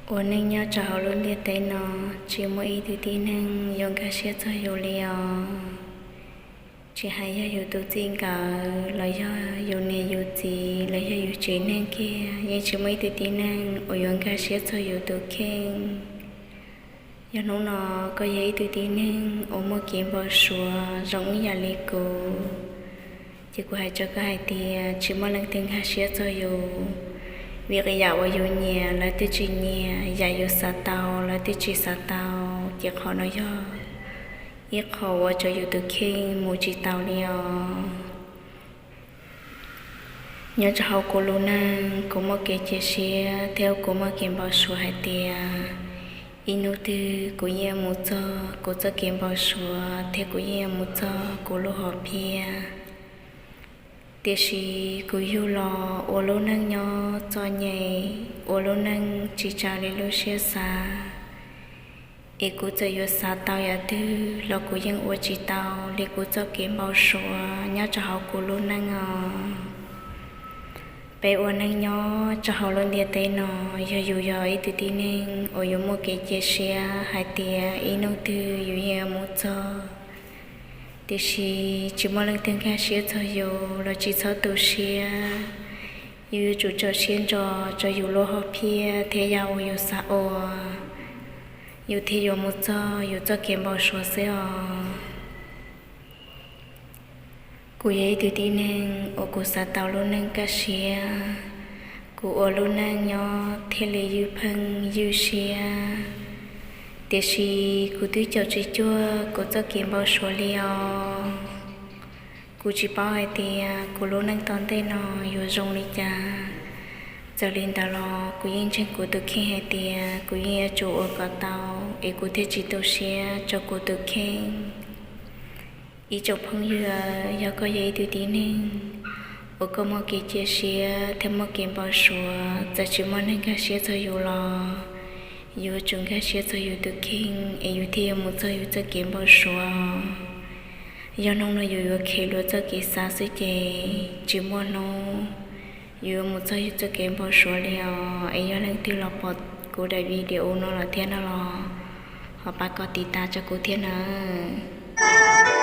Ua neej nyob rau hauv lub ntiaj teb no, tsis muaj ib tug tib neeg yuav nkag siab txog yus li os. Tsis hais yog yus tus txij nkawm los yog yus niam yus txiv los yog yus tsev neeg kiag, yeej tsis muaj ib tug tib neeg uas yuav nkag siab txog yus tus kheej. Yog hnub no koj yog ib tug tib neeg uas muaj kev npau suav zoo ib yam li kuv, ces kuv hais rau koj hais tias tsis muaj leej twg nkag siab txog yus, vim qee yam uas yus nyiam lawv twb tsis nyiam, yam yus xav tau lawv twb tsis xav tau, ces qhov no yog ib qho ua rau yus tus kheej mus tsis taus li os. Nyob rau hauv kuv lub neej, kuv muaj kev cia siab thiab kuv muaj kev npau suav hais tias ib hnub twg kuv yeej mus txog kuv txoj kev npau suav thiab kuv yeej mus txog kuv lub hom phiaj. Tiam sis kuv yug los ua lub neej nyob txom nyem, ua lub neej tsis raws li lub siab xav, es kuv txawm yuav xav tau yam twg los kuv yeej ua tsis tau li kuv txoj kev npau suav nyob rau hauv kuv lub neej os. Peb ua neej nyob rau hauv lub ntiaj teb no, yog yus yog ib tug tib neeg uas yuav muaj kev cia siab hais tias ib hnub twg yus yeej mus txog, tiam sis tsis muaj leej twg nkag siab txog yus los tsis txhob tu siab. Yus yuav tsum tso siab ntso rau yus lub hom phiaj thiab yam uas yus xav ua, yus thiaj yuav mus txog yus txoj kev npau suav xwb os. Kuv yog ib tug tib neeg uas kuv xav tau lub neej kaj siab, kuv ua lub neej nyob thiaj li ywj pheej ywj siab, tiam sis kuv twb caum tsis cuag kuv txoj kev npau suav li os. Kuv tsis paub hais tias kuv lub neej tom ntej no yuav zoo li cas. Txawm li ntawd los kuv yeej ntseeg kuv tus kheej hais tias kuv yeej yuav tsum ua kom tau, es kuv thiaj tsis tu siab rau kuv tus kheej. Ib tsoom phooj ywg, yog koj yog ib tug tib neeg uas koj muaj kev cia siab thiab muaj kev npau suav, txawm tsis muaj neeg nkag siab txog yus los yus yuav tsum nkag siab txog yus tus kheej es yus thiaj yuav mus txog yus txoj kev npau suav. Yog hnub no yus yuav khev luag txoj kev xav xwb ces tsis muaj hnub yus yuav mus txog yus txoj kev npau suav li os. Es yog leej twg los pom kuv daim video no lawm thiab no los ho pab koj tiv tas rau kuv thiab nawb.